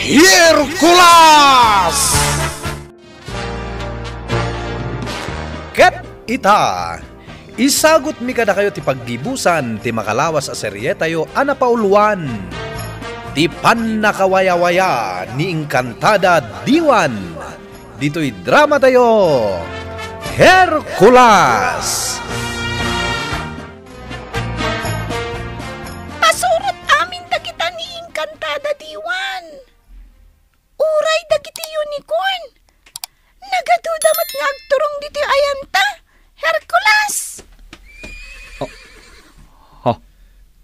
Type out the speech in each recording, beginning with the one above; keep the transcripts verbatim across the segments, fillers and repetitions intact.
Hercules! Ket ita, isagutmi kadakayo ti paggibusan ti makalawas a serietayo a napauluan, ti pannakawayawaya ni Encantada Diwan, ditoy dramatayo, Hercules. Pasurot amin dagita ni Encantada Diwan. Uray dagiti unicorn. Nagaduda met nga agturong ditoy ayanta, Hercules! Oh, ha?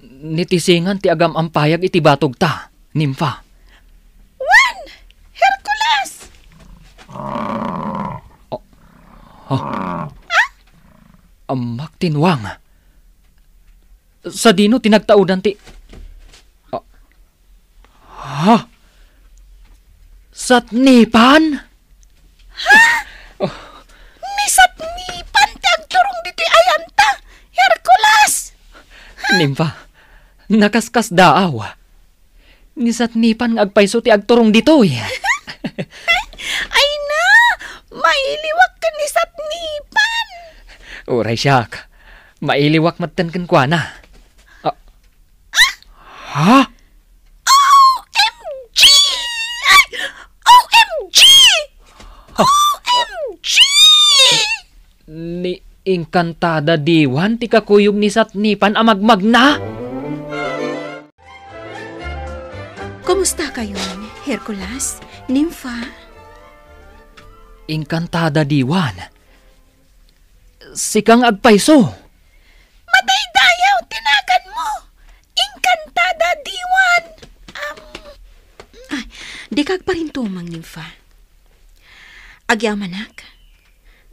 Nitisingan ti agam-ampayag iti batogta, Nimfa. Wen, Hercules! Oh, ha? Ammak ti nuang. Sadino ti nagtaudan ti, ah, Ha? Satnipan? Ha? Oh. Ni Satnipan ti agturong ditoy ayanta, Hercules! Nimfa, nakaskasdaaw. Ni Satnipan nga agpayso ti agturong ditoy. Ay na, mailiwak ken ni Satnipan. Uray siak, mailiwak metten kenkuana. Ah. Ha? O M G! Ay! O M G! O M G! Ni Encantada Diwan ti kakuyog ni Satnipan a magmagna? Kumusta kayon, Hercules, Nimfa? Encantada Diwan, sika nga agpayso. Matay dayaw ti naganmo, Encantada Diwan. Am. Ay, dika agparintumeng, Nimfa. Agyamanak,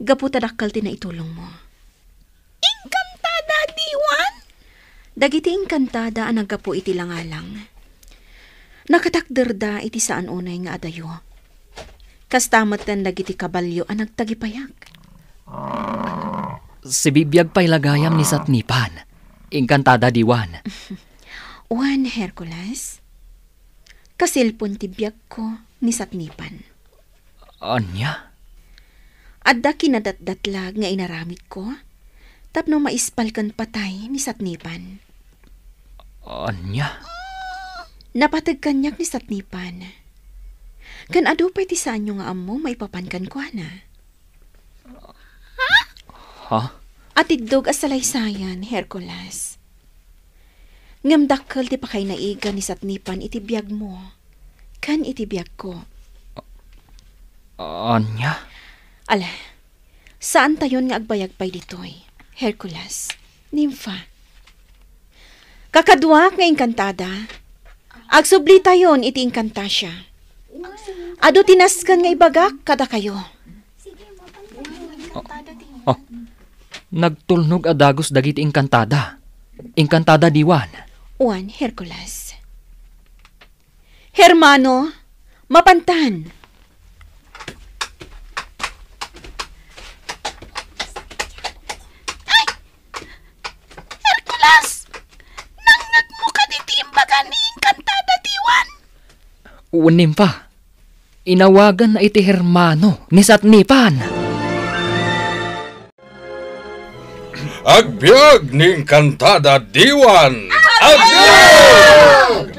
gapu ta dakkel ti naitulongmo. Encantada Diwan? Dagiti encantada a naggapu iti langalang, nakatakderda iti saan unay nga adayo. Kasta metten dagiti kabalio a nagtagipayak. Sibibiag pay la gayam ni Satnipan, Encantada Diwan. Wen, Hercules, kasilpon ti biagko ni Satnipan. Ania? Adda kinadatdatlag nga inaramidko tapno maispal ken patay ni Satnipan. Ania? Napateg kaniak ni Satnipan. Ken adu pay ti saanyo nga ammo maipapan kenkuana. Ha? Atiddog a salaysayan, Hercules. Ngem dakkel ti pakainaigan ni Satnipan iti biagmo ken iti biagko. Ania? Ala, saantayon nga agbayag pay ditoy, Hercules, Nimfa. Kakaduak nga Encantada, agsublitayon iti Encantasia. Adu ti nasken nga ibagak kadakayo. Oh, nagtulnog a dagus dagiti Encantada. Encantada Diwan. Wen, Hercules. Hermano, mapantan. Ay! Hercules! Nangngegmo kadi ti imbaga ni Encantada Diwan? Wen, Nimfa. Inawaganna iti hermano ni Satnipan. Agbiag ni Encantada Diwan! Agbiag!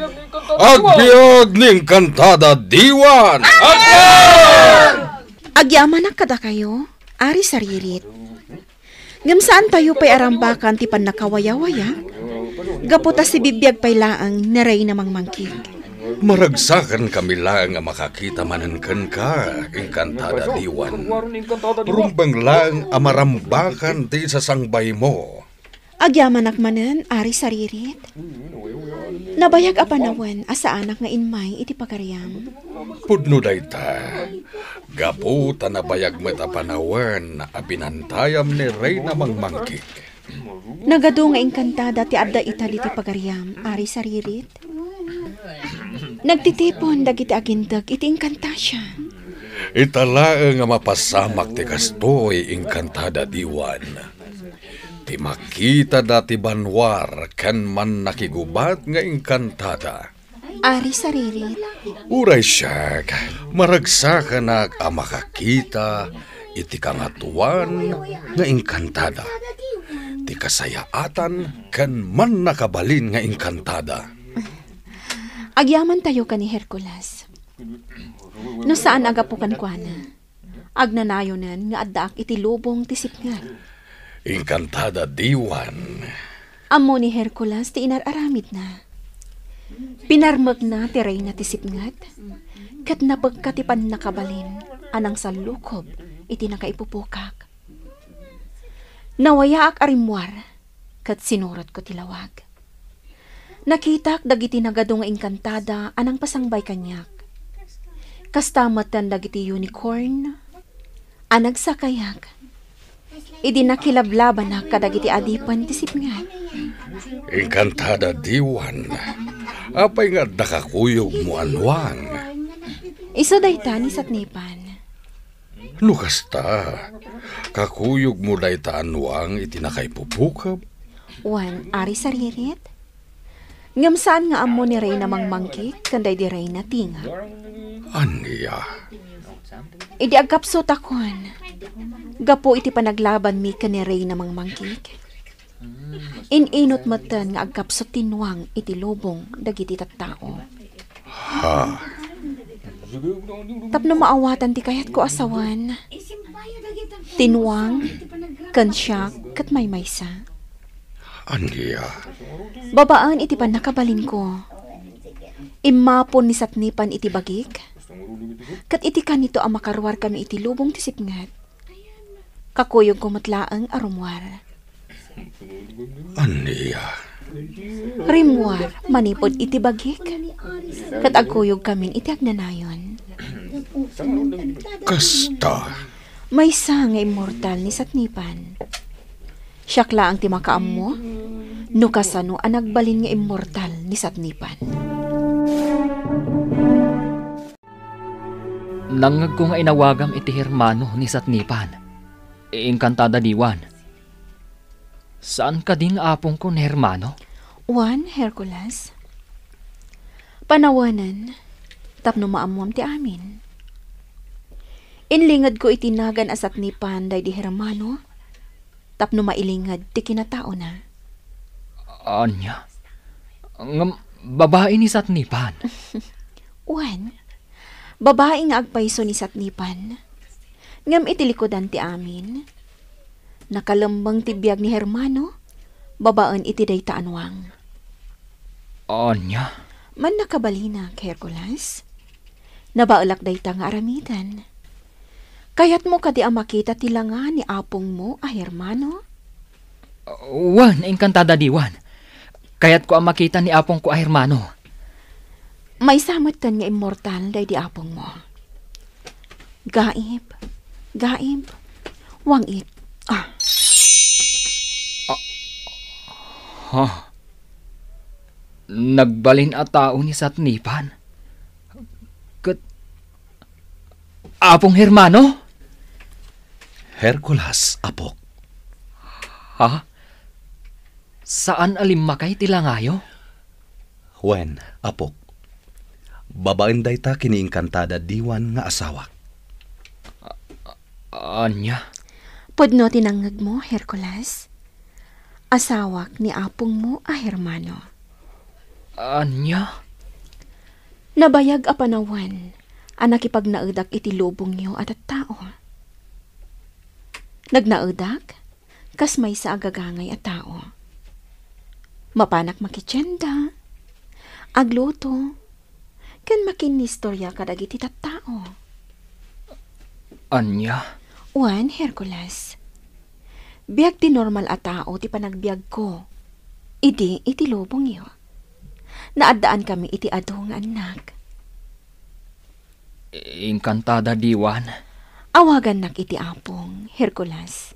Agbiag ni Encantada Diwan! Agbiag! Agyamanak kadakayo, Ari Saririt. Ngem saantayo pay a rambakan ti pannakawayawaya, gapu ta sibibiag pay laeng ni Reyna Mangmangkig. Maragsakankami laeng a makakita manen kenka, Encantada Diwan. Rumbeng laeng a marambakan ti isasangbaymo. Agyamanak manen, Ari Saririt. Nabayag a panawen a saanak nga immay iti pagariam. Pudno dayta, gapu ta nabayag met a panawen a binantayam ni Reyna Mangmangkig. Nagadu nga Encantada ti adda ita ditoy pagariam, Ari Saririt. Nagtitipon dagiti agindeg iti Encantasia. Ita laeng a mapasamak ti kastoy, Encantada Diwan. Ti makitada ti banua ken mannakigubat nga Encantada. Ari Saririt. Uray siak, maragsakanak a makakita iti kangatoan nga engkantada. Ti kasayaatan ken mannakabalin nga engkantada. Agyamantayo ken ni Hercules. No saan a gapu kenkuana, agnanayonen nga addaak iti lubong ti sipnget. Engkantada diwan. Ammo ni Hercules ti inar-aramidna. Pinarmekna ti reyna ti sipnget, ket napekka ti pannakabalin a nangsallukob iti nakaipupukak. Nawayaak a rimmuar, ket sinurotko ti lawag. Nakitak dagiti nagadu nga engkantada a nangpasangbay kaniak. Kasta metten dagiti unicorn a nagsakayak idi nakilablabanak kadagiti adipen ti sipnget. Engkantada diwan. Apay nga adda kakuyogmo a nuang? Isu dayta ni Satnipan. No kasta, kakuyogmo dayta a nuang iti nakaipupukep? Wen, Ari Saririt. Ngem saan nga ammo ni Reyna Mangmangkik ken daydi Reyna Tingag. Ania? Idi agkapsutakon, gapu iti panaglabanmi ken ni Reyna Mangmangkik, in-inut metten nga agkapsut ti nuang iti lubong dagiti tattao. Ha? Tapno maawatan ti kayatko a sawen, ti nuang ken siak ket maymaysa. Ania? Babaen iti pannakabalinko, immapon ni Satnipan iti bagik, ket iti kanito a makaruarkami iti lubong ti sipnget, kakuyogko met laeng a rummuar. Ania? Rimmuar manipud iti bagik, ket agkuyogkamin iti agnanayon. Kasta. Maysa nga immortal ni Satnipan. Siak laeng ti makaammo no kasano a nagbalin nga immortal ni Satnipan. Nangngegko nga inawagam iti Hermano ni Satnipan. Engkantada diwan. Saan kadi nga apongko ni Hermano? Wen, Hercules. Panawenen, tapno maammuam ti amin. Inlingedko iti nagan a Satnipan daydi Hermano, tapno mailinged ti kinataona. Ania? Ngem babai ni Satnipan? Wen, babai nga agpayso ni Satnipan. Ngem iti likudan ti amin, nakalemmeng ti biag ni Hermano babaen iti dayta a nuang. Ania? Mannakabalinak, Hercules. Nabaelak dayta nga aramiden. Kayatmo kadi a makita ti langa ni apongmo a Hermano? Wen, engkantada diwan. Kayatko a makita ni apongko a Hermano. Maysa metten nga immortal daydi apongmo. Gaib, gaib, wang-it. Ah. Ah. Ha? Nagbalin a tao ni Satnipan? Ket Apong Hermano? Hercules, apok. Ha? Saan a limmakay ti langayo? Wen, apok. Babaen dayta ken ni Engkantada Diwan nga asawak. A-, ania? Pudno ti nangngegmo, Hercules. Asawak ni apongmo a Hermano. Ania? Nabayag a panawen a nakipagnaedak iti lubongyo a tattao. Nagnaedak kas maysa a gagangay a tao. Mapanak makitienda, agluto, ken makinnistoria kadagiti tattao. Ania? Wen, Hercules. Biag ti normal a tao ti panagbiagko idi iti lubongyo. Naaddaankami iti adu nga annak. Engkantada Diwan. Awagannak iti Apong, Hercules.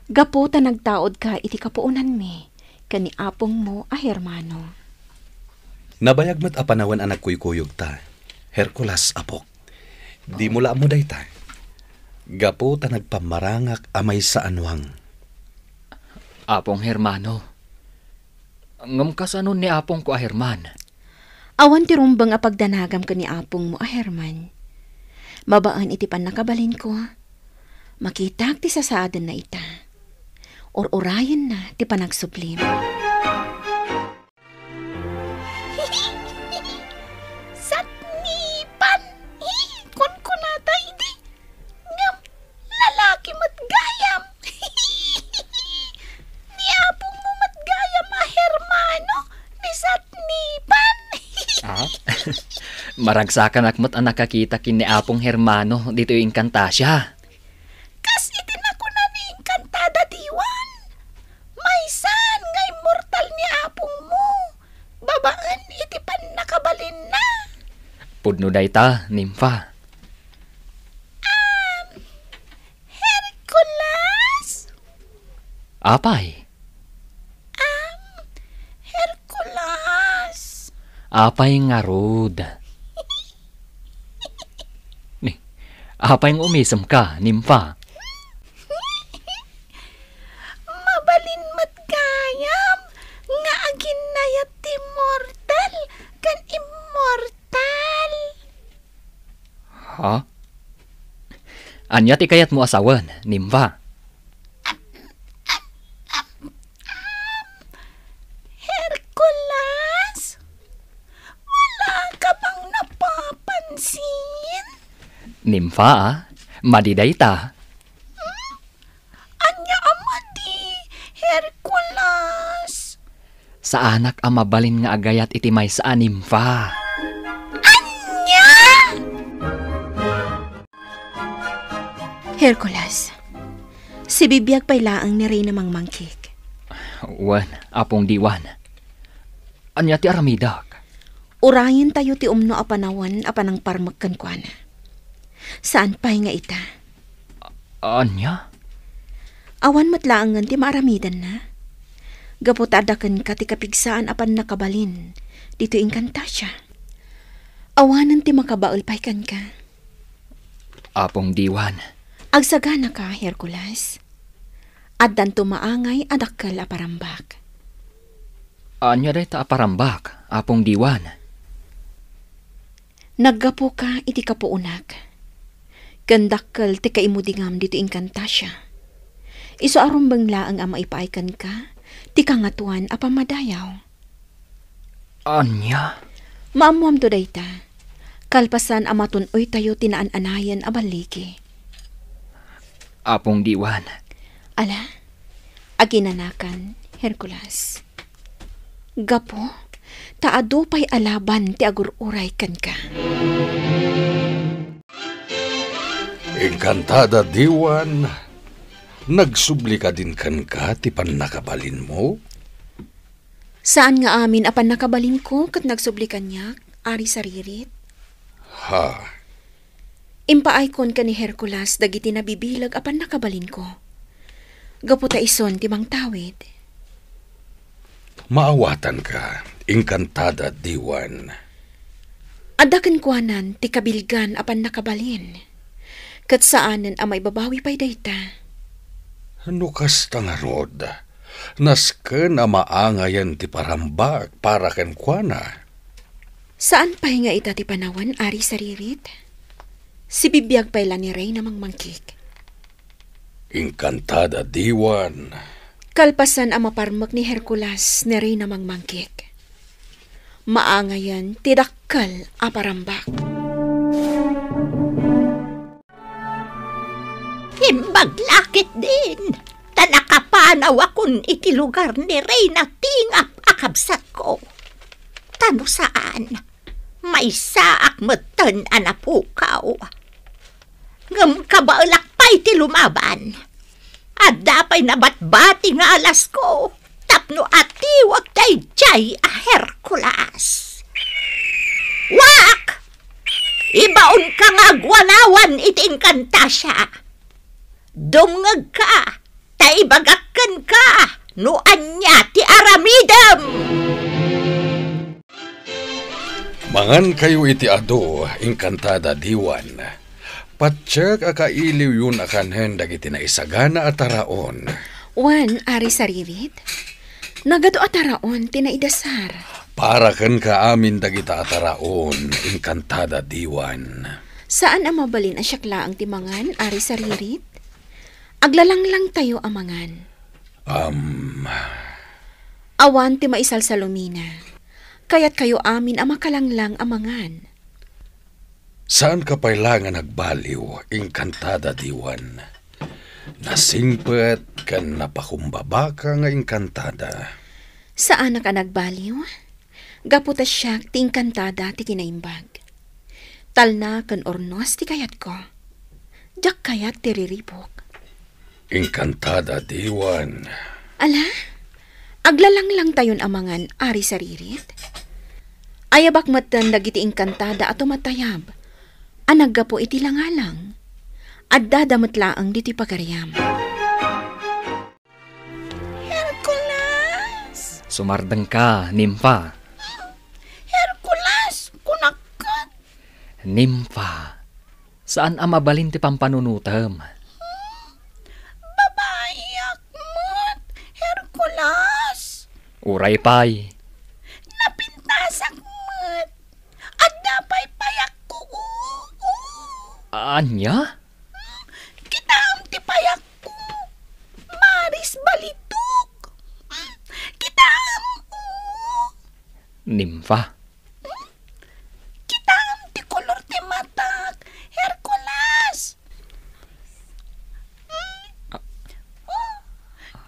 Gapu ta nagtaudka iti kapuonanmi ken ni apongmo a Hermano. Nabayag met a panawen a nagkuykuyogta, Hercules, apok. Dimo la ammo dayta. Gapu ta nagpammarangak a maysa a nuang. Apong Hermano. Ngem kasano ni apongko a Herman? Awan ti rumbeng a pagdanagam ken ni apongmo a Herman. Babaen iti pannakabalinko, makitak ti sasaadenna ita. Ur-urayenna ti panagsublim. Satnipan, eh, kunkunata idi. Ngem lalaki met gayam. Ni apongmo met gayam a Hermano ni Satnipan. Ah? Maragsakanak met a nakakita ken ni Apong Hermano ditoy Encantasia. Kas iti nakuna ni Encantada Diwan, maysan nga immortal ni apongmo, babaen iti pannakabalinna. Pudno dayta, Nimfa. Am, Hercules? Apay? Am, Hercules? Apay ngarud? Ni, apay nga umisemka, Nimfa? Mabalin met gayam nga aginnayat ti mortal ken immortal. Ha? Ania ti kayatmo a sawen, Nimfa? Hercules? Wala ka bang napapansin? Nimfa, a, madi dayta. Hmm? Ania a madi, Hercules? Saanak a mabalin nga agayat iti maysa a nimfa. Ania? Hercules, sibibiag pay laeng ni Reyna Mangmangkik. Wen, Apong Diwan. Ania ti aramidek? Urayentayo ti umno a panawen a panangparmek kenkuana. Saan pay nga ita. A-, ania? Awan met laengen ti maaramidenna. Gapu ta adda kenka ti kapigsaan a pannakabalin ditoy Encantasia. Awanen ti makabael pay kenka. Apong Diwan. Agsaganaka, Hercules. Addanto maangay a dakkel a parambak. Ania dayta a parambak, Apong Diwan? Naggapuka iti kapuonak, ken dakkel ti kaimudingam ditoy Encantasia. Isu a rumbeng laeng a maipaay kenka ti Kangatoan a Pammadayaw. Ania? Maammoamto dayta, kalpasan a matun-oytayo ti naan-anayen a balligi. Apong Diwan. Ala, aginanakan, Hercules. Gapu ta adu pay a laban ti agur-uray kenka. Encantada Diwan, nagsubli kadin kenka ti pannakabalinmo? Saan nga amin a pannakabalinko ket nagsubli kaniak, Ari Saririt. Ha? Impaaykon ken ni Hercules dagiti nabibileg a pannakabalinko. Gapu ta isun ti mangtawid. Maawatanka, Encantada Diwan. Adda kenkuanan ti kabilgan a pannakabalin, ket saanen a maibabawi pay dayta. No kasta ngarud, nasken a maangayen ti parambak para kenkuana. Saan pay nga ita ti panawen, Ari Saririt? Sibibiag pay la ni Reyna Mangmangkik. Encantada Diwan. Kalpasan a maparmek ni Hercules ni Reyna Mangmangkik, maangayen ti dakkel a parambak. Imbag la ketdin, ta nakapanawakon iti lugar ni Reyna Tingap a kabsatko. Ta no saan, maysaak metten a napukaw. Ngem kabaelak pay ti lumaban. Adda pay nabatbati nga alasko tapno atiwek daydiay a Hercules. Waak! Ibaonka nga agwanawan iti Encantasia. Dumngegka, ta ibagak kenka no ania ti aramidem. Mangankayo iti adu, Encantada Diwan. Patiek a kailiwyon a kanen dagiti naisagana a taraon. Wen, Ari Saririt, nagadu a taraon ti naidasar. Para kenka amin dagita a taraon, Encantada Diwan. Saan a mabalin a siak laeng ti mangan, Ari Saririt? Aglalanglangtayo a mangan. Am. Awan ti maisalsalumina. Kayatkayo amin a makalanglang a mangan. Saanka pay la nga nagbaliw, Encantada Diwan. Nasingpet ken napakumbabaka nga Encantada. Saanak a nagbaliw? Gapu ta siak ti Encantada ti kinaimbag. Talna ken urnos ti kayatko. Diak kayat ti riribuk. Encantada Diwan. Ala, aglalanglangtayon a mangan, Ari Saririt. Ayabak metten dagiti Encantada a tumatayab a naggapu iti langalang. Addada met laeng ditoy pagariam. Hercules! Sumardengka, Nimfa. Hercules, kunak ket. Nimfa, saan a mabalin ti pampanunotem. Babaiak met, Hercules. Uray pay. Napintasak met. Adda pay payakko. Ania? Kitaem ti payakko. Maris balitok. Kitaem. Nimfa. Kitaem ti kolor ti matak, Hercules.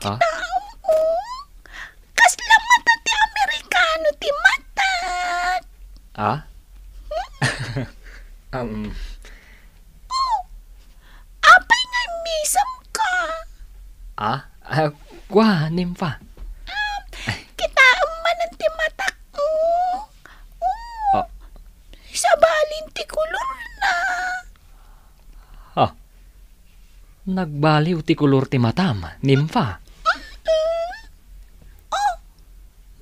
Ha? Kitaem. Kasla mata ti Amerikano ti matak. Ah? Um. Oh, apay nga immisemka? Ah? Ah, kua, Nimfa. Um, kitaem manen ti matak. Oh. Ah. Sabalin ti kolorna. Ah. Nagbaliw ti kolor ti matam, Nimfa. Mm-mm. Oh,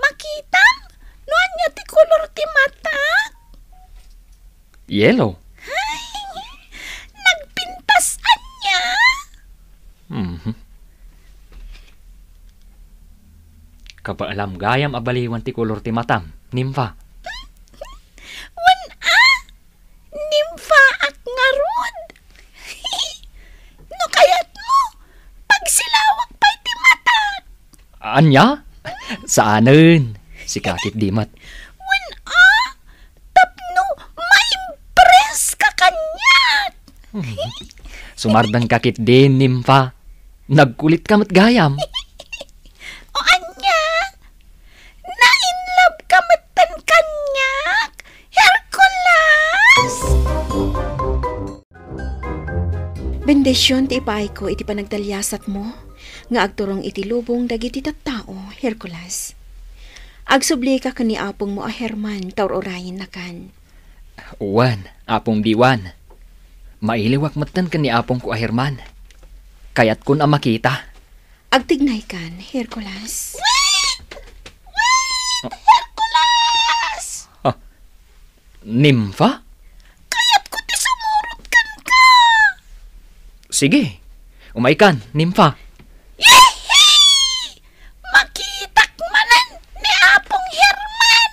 makitam? No ania ti kolor ti matak? Yellow. Ay, nagpintas ania? Mhm. Kabaelam gayam a baliwan ti kolor ti matam, Nimfa. Wen a, Nimfaak ngarud. No kayatmo, pagsilawak pay ti matak. Ania? Saanen. Sika ketdi met. Wen a, tapno maimpreska kaniak. Hmm. Sumardengka ketdi, Nimfa. Nagkulitka met gayam. O ania? Nainlove ka metten kaniak, Hercules? Bendision ti ipaayko iti panagdaliasatmo nga agturong iti lubong dagiti tattao, Hercules. Agsublika ken ni apongmo a Herman ta ur-urayennakan. Wen, Apong Diwan. Mailiwak metten ken ni apongko a Herman. Kayatkon a makita. Agtignaykan, Hercules. Wait! Wait, Hercules! Ah, Nimfa? Kayatko ti sumurot kenka. Sige, umaykan, Nimfa. Yehey! Makitak manen ni Apong Herman!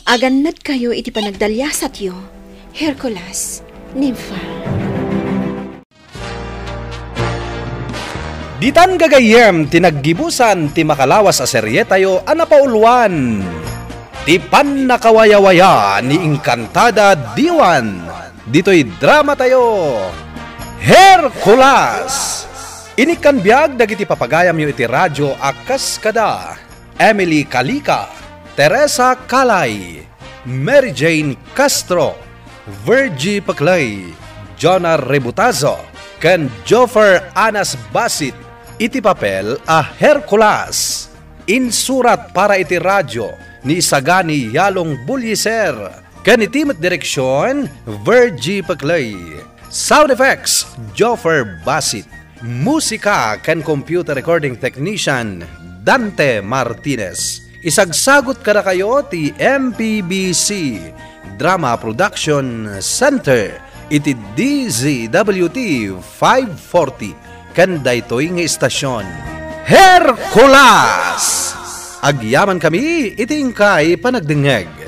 Agannadkayo iti panagdaliasatyo, Hercules, Nimfa. Ditan gagayyem ti naggibusan ti makalawas a serietayo a napauluan ti pannakawayawaya ni Encantada Diwan. Ditoy dramatayo, Hercules! Inikkan biag dagiti papagayamyo iti radio a kas kada Emily Calica, Teresa Calay, Mary Jane Castro, Virgie Paclay, Jonah Rebutazo, ken Joffer Anas Basit iti papel a Hercules. Insurat para iti radio ni Isagani Yalong Bulliser, ken iti met direksion, Virgie Paclay. Sound effects, Joffer Basit. Musika ken computer recording technician, Dante Martinez. Isagsagut kadakayo ti M P B C Drama Production Center iti D Z W T five forty ken daytoy nga istasion. Hercules! Agyamankami iti inkay panagdengngeg.